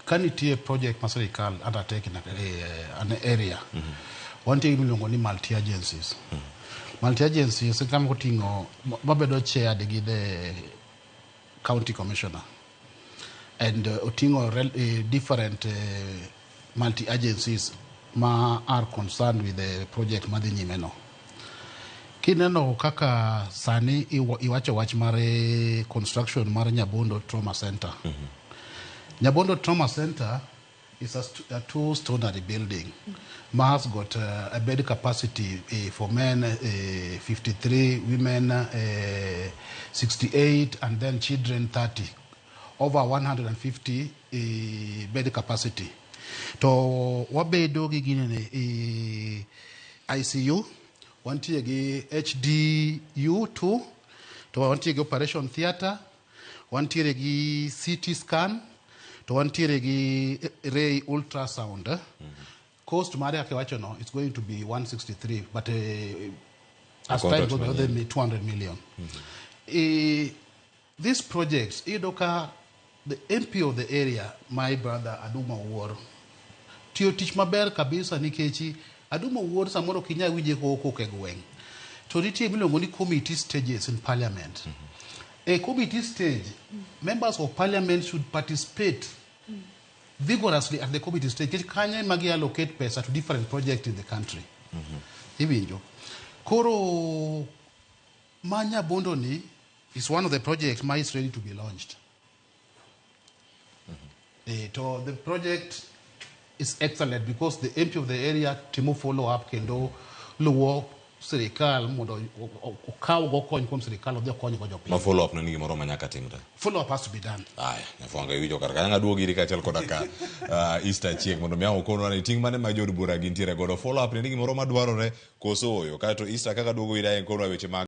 Ka nitie project ma sirikal undertake in an area, wantie gi miluongo ni multi agencies. Multi agencies en kama oting'o mabedo chaired gi the county commissioner and oting'o different multi agencies ma are concerned with the project madhi nyime no. Kineno kaka sani iwacho wach mar construction mar Nyabondo Trauma Center. Nyabondo Trauma Center is a two-story building ma has got a bed capacity for men 53, women 68, and then children 30. Over 150 bed capacity. To wabedo gi ginene ICU, wantie gi HDU2, to wantie gi operation theatre, wantiere gi CT scan, to wantiere gi ray ultrasound. Cost mare kaka iwacho no, it's going to be 163, but as time contract goes by, manyien. Be 200 million. These projects, iyudo ka the MP of the area, my brother Aduma Owuor, tiyo tich maber kabisa nikech Aduma Owuor samoro ok inyal winje koko e gweng'. To nitie miluongo ni committee stages in parliament. E committee stage, members of parliament should participate vigorously at the committee stage nikech kanyo ema gi allocate pesa to different projects in the country. Iwinjo. Koro ma Nyabondo ni is one of the projects ma is ready to be launched. To the project is excellent because the MP of the area timo follow up kendo luwo sirikal mondo okaw go kony kuom sirikal odhi okony go jopiny. Ma follow up no ni gimoro ma nyaka timre. Follow up has to be done. Aya, Nyafwanga, iwinjo kar kanyo aduogo iri kaachiel koda ka Easter Chieng' mondo mi ang' okonwa ni ting' mane ma jood bura gintiere godo. Follow up ni gimoro madwarore koso oyo. Kaeto Easter kaka duogo iri aye konwa weche mag